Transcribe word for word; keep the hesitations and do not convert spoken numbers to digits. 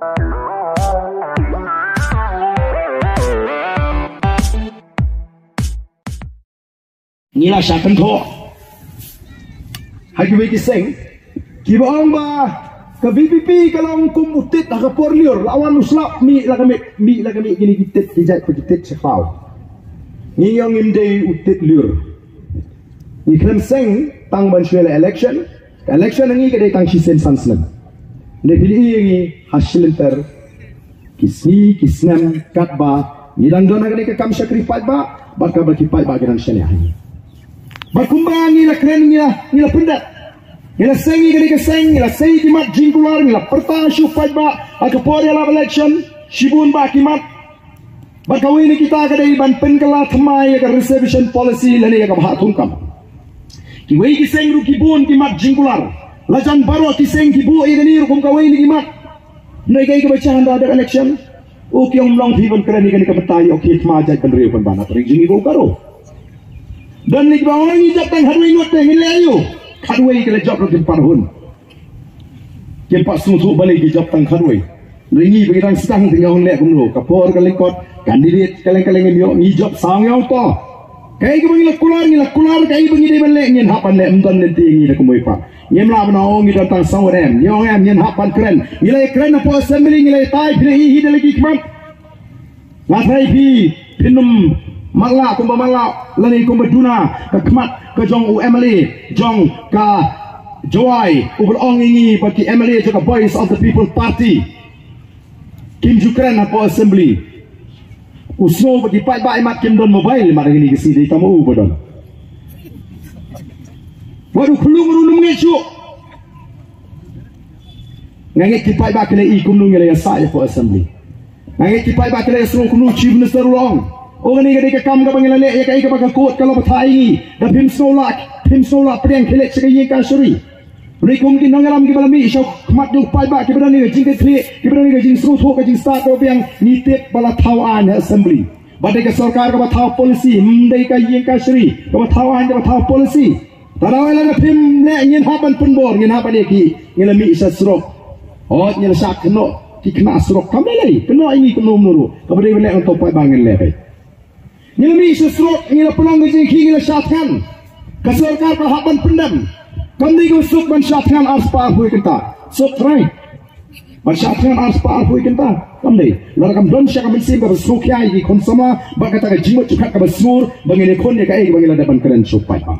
Ngi la shah kynthoh ha kiwei ki seng kiba ong ba ka V P P ka long kum u tit ha ka por lyiur, la wan u slap, mih la ka mih, mih la ka mih, kine ki tit ki jait pa ki tit sha khlaw. Ngi ong ngim dei u tit lyiur. Ngi khlem seng tang ban shu ïaleh election. Ka election ha ngi ka dei tang shisien san snem. Hynrei phi ïohi ïa ngi ha shilynter ki sngi ki snem katba ngi dang don ha kane ka kam shakri paidbah, bad katba ki paidbah ki dang shaniah ha ngi. Bad kumba ngi la kren, ngi la, ngi la pyndep, ngi la seng ïa kane ka seng, ngi la sei ki mat jingkular, ngi la pyrta sha u paidbah ha ka por ïalap election shibun bah ki mat. Bad kawei na kita ka dei ban pynkylla thymmai ïa ka reservation policy lane ïa ka bhah thungkam. Kiwei ki seng ruh ki bun ki mat jingkular. La jan baroh ki seng ki buh ïa kane ruh kum kawei na ki mat. Hynrei kaei kaba jia hynda dep election? U ki ong, ym long phi ban kren ïa kane ka bynta, ïoh khie thma jait bynriew pynban ha ka ri jong ngi ba u Garo. Don ne kiba ong ngi jop tang khatwei ngut te, ngin leh aïu? Khatwei ki la jop ruh kim pat hun. Kim pat sngewthuh balei ki jop tang khatwei. Hynrei ngi ba ngi dang sdang te ngi ong leh kumno, ka por ka lyngkot, candidate kylleng kylleng ngim ïoh, ngi jop saw, ngi ong to. Kaei kaba ngi la kular, ngi la kular, kaei ba ngi dei ban leh ngin hap ban leh, ym don lynti ngi da kumwei pat. Ngim lah ban ong ngi don tang saw, em, ngi ong em, ngin hap ban kren. Ngi la kren hapoh assembly, ngi la tai, phi la ïohi da la ki khmat. Nga tharai phi, phin ym matlah kumba matlah lane kumba duna ka khmat ka jong u M L A jong ka Jowai uba la ong ïa ngi ba ki M L A jong ka Voice of the People Party kim ju kren hapoh assembly. U sngew ba ki paidbah imat kim don mobile, imat ha kine ki sngi, dei tang ma u ba don. Wat u khyllung ruh ym ngeit shuh. Nga ngeit ki paidbah ki la ïohi kumno ngi la ïasah ïa ka assembly. Nga ngeit ki paidbah ki la ïasngew kumno u Chief Minister u la ong, o, kane ka dei ka kam kaba ngi la leh ïa kaei kaba ka court ka la bthah ïa ngi. Da phim sngew lah, phim sngew lah pdiang, khie leit sha ka ïing kashari. Hynrei kum ki nongïalam kiba la mih sha khmat jong u paidbah, kiba don ïa ka jingkitkhlieh, kiba don ïa ka jingsngewthuh, ka jingstad kaba biang, ngi tip ba la thaw aiñ ha assembly. Ba dei ka sorkar kaba thaw policy, ym dei ka ïing kashari kaba thaw aiñ, kaba thaw policy. Te lada phim leh, ngin hap ban pynbor, ngin hap ban ïa ki, ngi la mih sha surok. Hooid, ngi la shah kynnoh ki khynnah surok, kam lei lei, kynnoh ïa ngi kumno kumno ruh. Kaba dei ban leh nangta pat ba ngin leh beit. Ngi la mih sha surok, ngi la pynlong ka jingkhih, ngi la shah thngan. Ka sorkar ka la hap ban pyndem. Kam dei kaba suk ban shah thngan arspah arphew kynta. Suk trai ban shah thngan arspah arphew kynta? Kam dei. Lada kam don sha ka mynsiem kaba sngewkhia ïa ki khun samla bad kata ka jingmut jingpyrkhat kaba sngur, ba ngin ïakhun ïa kaei kaba ngi la dep ban kren sha u paidbah.